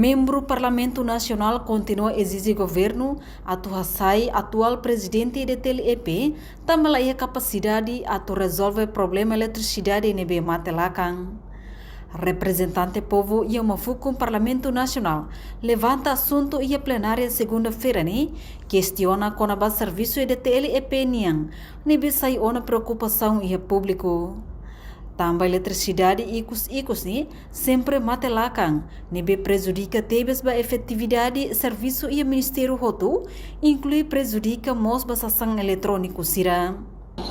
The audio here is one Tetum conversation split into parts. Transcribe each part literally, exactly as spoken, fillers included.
Membru Parlamentu Nasionál kontinua ezije governu atu hasai atuál prezidente E D T L E P tanba la iha kapasidade atu rezolve problema eletrisidade ne'ebé mate lakan. Reprezentante povu iha uma fukun Parlamentu Nasionál levanta asuntu iha plenária segunda-feira ne'e, kestiona kona-ba servisu E D T L E P nian ne'ebé sai ona preokupasaun iha públiku. Tanba eletrisidade ikus-ikus ne'e sempre mate lakan, ne'ebé prejudika tebes ba efetividade servisu iha ministériu hotu, inklui prejudika mós ba sasán eletróniku sira.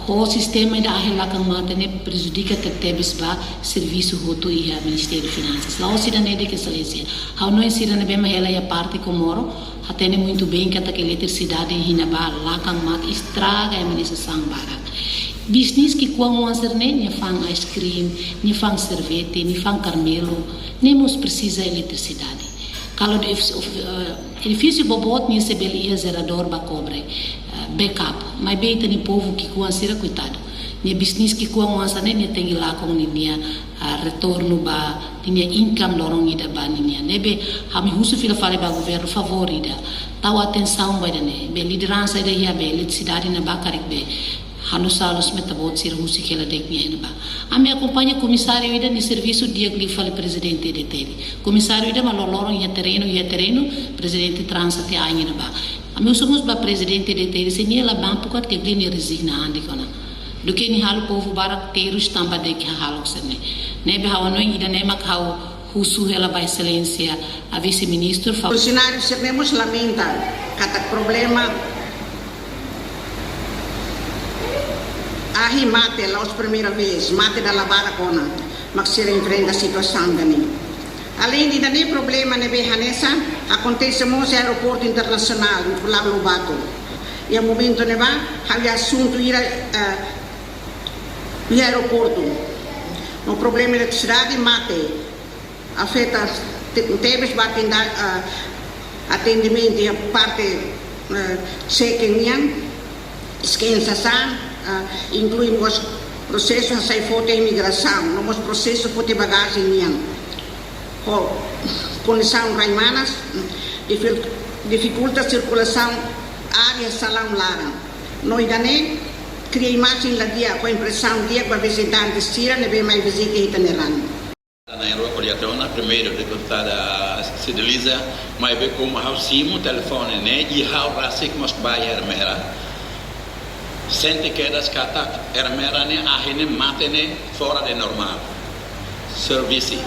Ho sistema ida ahi lakan mate ne'e prejudika tebetebes ba servisu hotu iha Ministériu Finansas. La'ós ida-ne'e de'it, Exelénsia. Ha'u hanoin sira ne'ebé mak hela iha parte Comoro hatene muitu bem katak eletrisidade iha ne'ebá lakan mate estraga ema nia sasán barak. Bisnis ki'ikoan oan sira-ne'e, nia fa'an ice cream, nia fa'an sorvete, nia fa'an karmelu, ne'e mós presiza eletrisidade. Kalau di edif-, of-, eh, edifísiu boboot nia sei bele iha jeradór ba kobre, eh, backup. Maibé ita-nia povu ki'ikoan sira, koitadu. Nia bisnis ki'ikoan oan sira-ne'e, nia tenke lakon ninia, ah, retornu ba, ninia income loron ida ba ninia. Ne'ebé, ami husu fila fali ba governu favór ida. Tau atensaun ba ida-ne'e. Be lideransa ida iha be, eletrisidade ne'ebá karik be. Halo salus meta boot sira husik hela de'it nia iha ne'ebá. Ami akompaña komisáriu ida nia servisu di'ak liu fali prezidente E D T L. Komisáriu ida mak loroloron iha terrenu, iha terrenu, prezidente transa tiha ain iha ne'ebá. Ami husu mós ba prezidente E D T L, se nia la mampu katak di'ak liu nia rezigna an de'it ona. Duké nia halo povu barak terus tanba de'it hahalok sira-ne'e. Ne'ebé ha'u hanoin ida-ne'e mak ha'u husu hela ba Exelénsia, a vise-ministru, fa- Funsionáriu sira-ne'e mós lamenta katak problema ahi mate la'ós primeira vez, mate dala barak ona mak sira enfrenta situasaun ida-ne'e. Aleinde ida-ne'e, problema ne'ebé hanesan akontese mós iha Aeroportu Internasionál Nicolau Lobato. Iha momentu ne'ebá, ha'u iha asuntu ida, eh, iha aeroportu. No problema eletrisidade mate afeta te-, tebes ba atenda-, ah, atendimentu iha parte, eh, check-in nian, scan sasán, ah, inklui mós prosesu hasai foti iha imigrasaun, no mós prosesu foti bagajen nian. Ho kondisaun rai-manas, difil-, difikulta sirkulasaun área salaun laran. No ida-ne'e kria imajen la di'ak, ho impresaun di'ak ba vizitante sira ne'ebé mai vizita ita-nia rai. Na Europa dia tona, primeiru deputada Sideliza, maibé komu ha'u simu telefone ne'e, i ha'u rasik mós ba iha Ermera. Sente kedas katak Ermera ne'e ahi ne'e mate ne'e fora de normál. Servisu.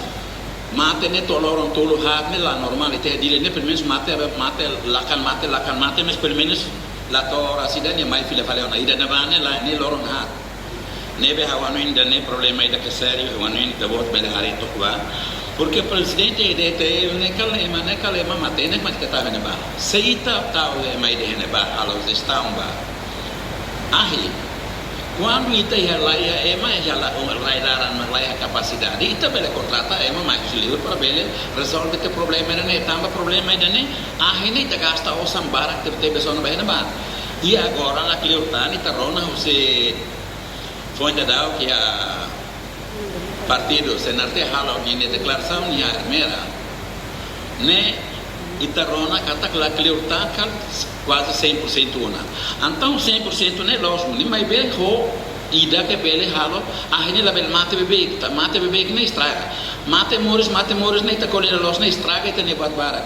Mate ne'e to'o loron tolu haat ne'e la normál, ita iha Dili ne'e pelumenus mate, mate, lakan mate, lakan mate, mas pelumenus la to'o oras ida nia mai fila fali ona. Ida-ne'ebá ne'e la, ne'e loron haat. Ne'ebé ha'u hanoin ida-ne'e problema ida ke sériu, ha'u hanoin ita-boot bele haree took ba. Porque prezidente E D T L ne'e kala ema, ne'e kala ema matenek mak ita tau iha ne'ebá. Se ita tau ema ida iha ne'ebá, halo jestaun ba. Ahi, kuandu ita iha la iha ema, iha la, um, rai laran mak la iha kapasidade, ita bele kontrata ema mai husi liur para bele rezolve ita problema ida-ne'e, tanba problema ida-ne'e, ahi ne'e ita gasta osan barak tebetebes ona ba iha ne'ebá. I agora la kleur tan, ita rona husi foin daudauk iha partidu C N R T halo ninia deklarasaun iha Ermera ne'e, ita rona katak la kleur tan ka kuaze cem por cento ona. Entaun cem por cento ne'e loos duni, maibé ho ida ke bele halo, ahi ne'e labele mate beibeik, ta mate beibeik ne'e estraga. Mate moris, mate moris ne'e ita ko'alia loos ne'e estraga ita-nia buat barak.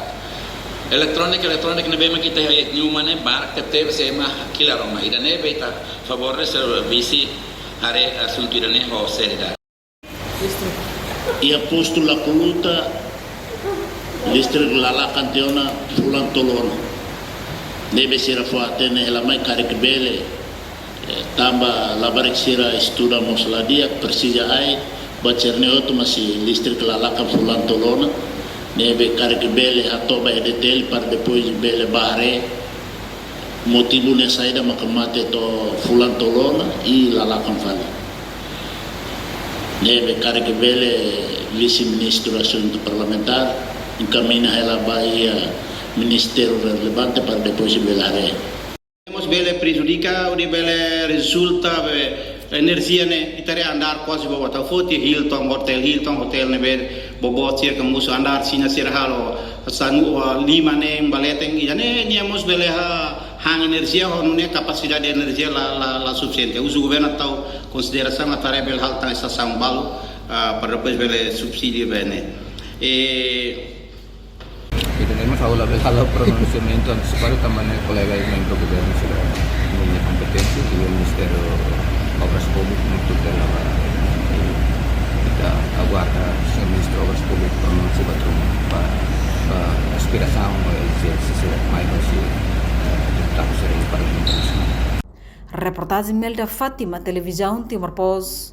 Eletrónika, eletrónika ne'ebé mak ita iha nia uma ne'e barak tebetebes, ema hakilar ona. Ida-ne'ebé ita favór servisu haree asuntu ida-ne'e ho seriedade. Iha postu Lakuluta, listrik la lakan tiha ona fulan tolu ona. Ne'ebé sira fó-hatene hela mai karik bele, eh, tanba labarik sira estuda mós la di'ak, presiza ai, buat sira-ne'e hotu, mas listrik la lakan fulan tolu ona. Ne'ebé karik bele hato'o ba E D T L para depois bele bá haree motivu ne'e saida maka mate to'o fulan tolu ona i la lakan fali. Ne'ebé karik bele Vise-Ministru Asuntu Parlamentár enkamiña hela ba iha ministériu relevante para depois bele haree. Mós bele prejudika, hodi bele rezulta be Enerjia ne'e, ita haree andár kuaze boboot. Ita foti Hilton, Hotel Hilton, hotel ne'ebé boboot sira, kamusu andár sira-ne'e sira halo sanulu, lima neen ba leten, ida ne'e, nia mós bele ha, han enerjia, ho nune'e kapasidade enerjia la, la, la sufisiente. Husu governu tau konsiderasaun atu haree bele halo tan estasaun balu, ah, para depois bele subsídiu ba ne'e. E Ita ne'e mós ha'u labele halo pronunsiamentu antisipadu tanba ne'e kolega i membru governu sira nia kompeténsia i Ministériu Obras Públikas no tutela ba. I ita aguarda señór Ministru Obras Públikas pronunsia ba tun ba, ba aspirasaun no ezijénsia sira mai husi, eh, deputadu sira iha Parlamentu Nasionál. Reportajen Melda Fátima, Televizaun Timor Post.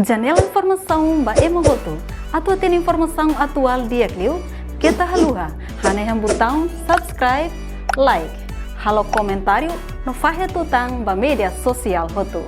Janela informasaun ba ema hotu. Atu hatene informasaun atuál di'ak liu, keta haluha hanehan butaun subscribe, like, halo komentáriu no fahe tutan ba média sosiál hotu.